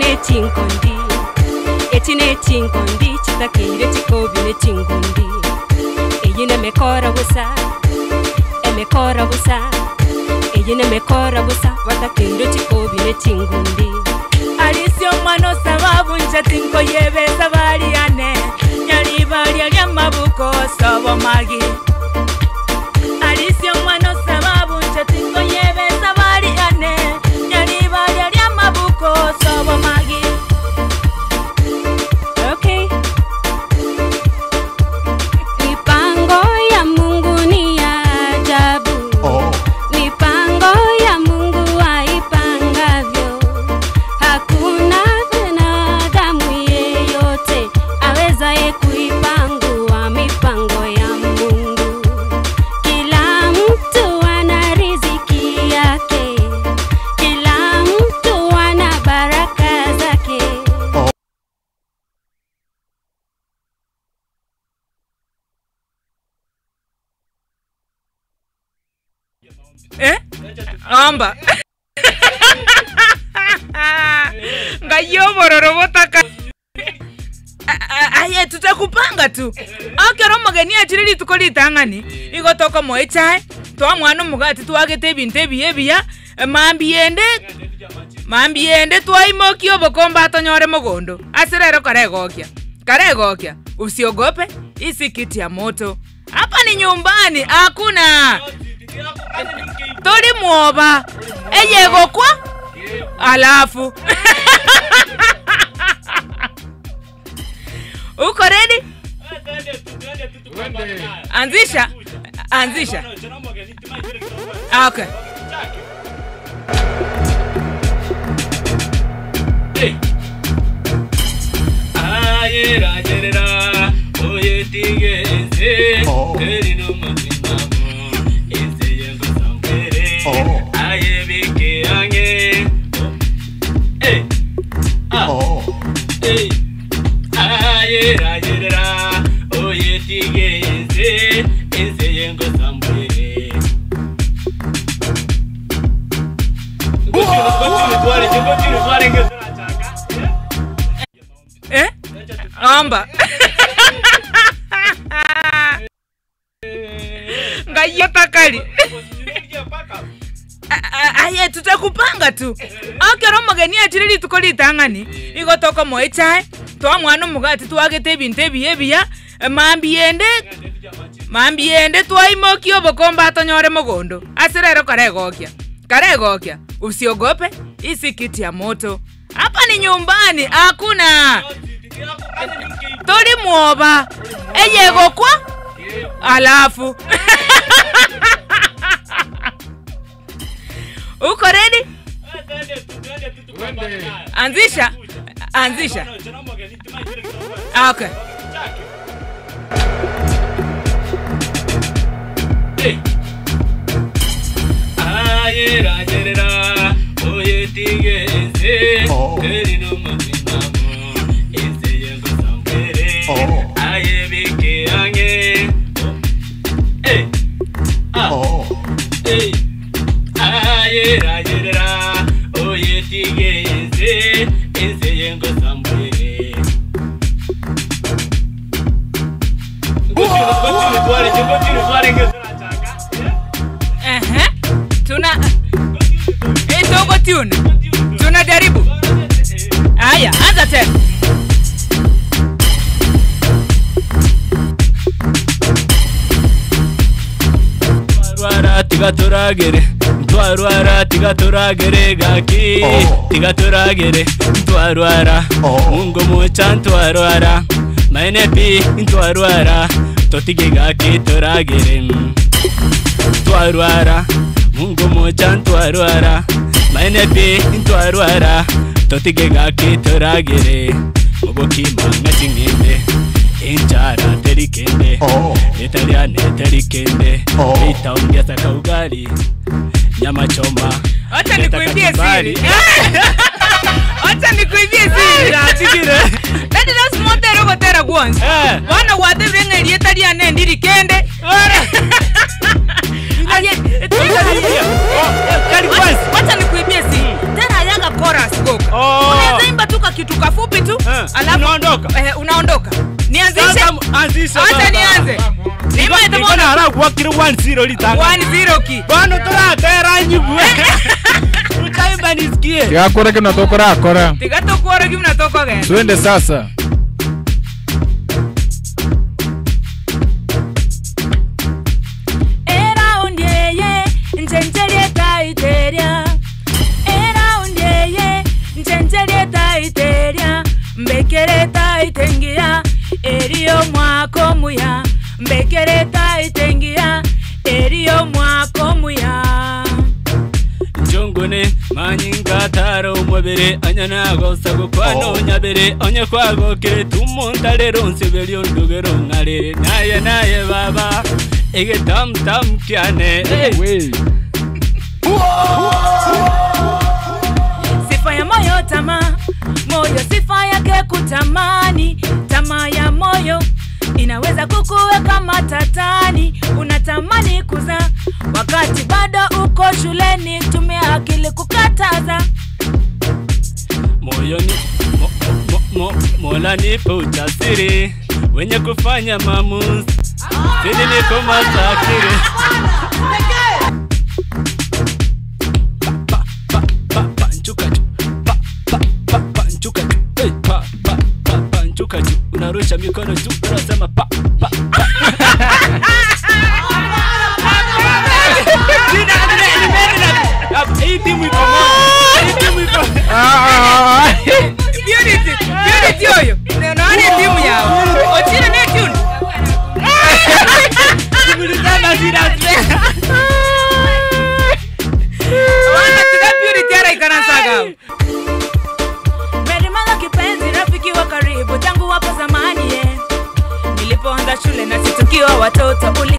ne chinkondi, echi ne chinkondi chitakeire chikobi ne chingundi. Eyio nemekora bosa, emekora bosa, eyio nemekora bosa, batakeire chikobi ne chingundi. Arisia omwana osababu inche tinkoyeba esabari yane, nyaribaria ri'amabuko sobomagi. Arisia omwana osababu inche tinkoyeba esabari yane, nyaribaria ri'amabuko sobomagi. Okay. Mipango ya Mungu ni ya ajabu. Mipango ya Mungu aipangavyo. Hakuna binadamu yeyote awezaye kuipangua mipango ya Mungu. Kila mtu ana riziki yake, kila mtu ana baraka zake. Eh? Omba. Ngai obororo botaka. Aye tutakupanga tu. Ekero omogeni achire rituko ritang'ani, igo tokomoa echae, twamwana omogati twagete ebinto ebiya ebiya, mambia ende, mambia ende twaimokia obokombe atonyore mogondo. Ase rero karegokia, karegokia, usiogope, hii si kiti ya moto. Hapa ni nyumbani, hakuna tori mwoba eyegokwa alafu uko ready? Anzisha, anzisha. Ah, okay. Ayeragerera oyetigeze eri n'umutima izeye ngo sambere ayebikirange ayeragerera oyetigeze izeye ngo sambere Eh? Omba. Ngai otakari. Aye tutakupanga tu. Ekero omogeni achire rituko ritang'ani, igo tokomoa echae, twamwana omogati twagete ebinto ebiya ebiya, mambia ende, mambia ende twaimokia obokombe atonyore mogondo. Ase rero karegokia, karegokia, usiogope, hii si kiti ya moto. Hapa ni nyumbani, hakuna tori mwoba eyegokwa alafu uko ready? Anzisha, anzisha. Ah, okay. Ayeragerera oyetigeze eri n'umutima izeye ngo sambere ayebikirange ayeragerera oyetigeze izeye ngo sambere Ehe. Tuna eh, tuko tune. Tunajaribu. Haya, anza tena. Twarwara tigaturagere ntwarwara tigaturagere gaki tigaturagere ntwarwara mungo mucha ntwarwara mainepi ntwarwara totige gaki turagere twarwara mungo mucha ntwarwara mainepi ntwarwara totige gaki turagere mubukima ng'aching'ende injara terikende italiane terikende itaongeza kaugali nyama choma Acha leta nikuibie kachumbari. siri. Acha nikuibie siri. Nachigire. That is motero gotera gwonsi. Eh. Bono gwatebire ng'a erieta riane ndiri kende. Aye, Kari kwanza. Wacha nikuibie siri. Tena yaga chorus goka. Oh. Unaweza imba tu Anzisha Acha baba. nianze. Nimaete Niko bono. nara gwakire 1-0 litanga. 1-0 ki. Bano turatera nyibwe. Utaimba nisikie. Tigakora kino tokorakora. Tiga tokworoki buna tokogenda. Twende sasa. Eraundi eye nchencherie taiteria. Eraundi eye nchencherie taiteria. Mbekere taitengia eriyo mwaka omuya. Mbekere taitengia eriyo mwaka omuya. Njongone manyinga taro umubiri anyana gosa gukwano nyabere onye kwagokire tumuntarero nsiberi ondugero ng'arere naye naye baba egetamtam kyane. Hey. We. Sifa ya moyo tamaa, moyo sifa yake kutamani. Tamaa ya moyo inaweza kukuweka matatani. Unatamani kuzaa wakati bado uko shuleni, tumia akili kukataza. Moyoni mo, mo, mo, Mola nipe ujasiri wenye kufanya maamuzi sili niko masakiri. Pa, pa, pa, pa, nchuka juu. Pa, pa, pa, pa, nchuka juu. Hey, pa, pa, pa, pa, nchuka juu. Unarusha mikono juu unasema pa, pa, pa. Hii timu iko moto. Hii timu iko Ah, ah, Purity, Purity oyo naone timu yao ochire ne tune. Tulisema sina Wana tiga Purity araikana sagao. Mary Mala kipenzi, rafiki wa karibu tangu hapo zamani, yeah. Nilipoanza shule na situkiwa watoto uli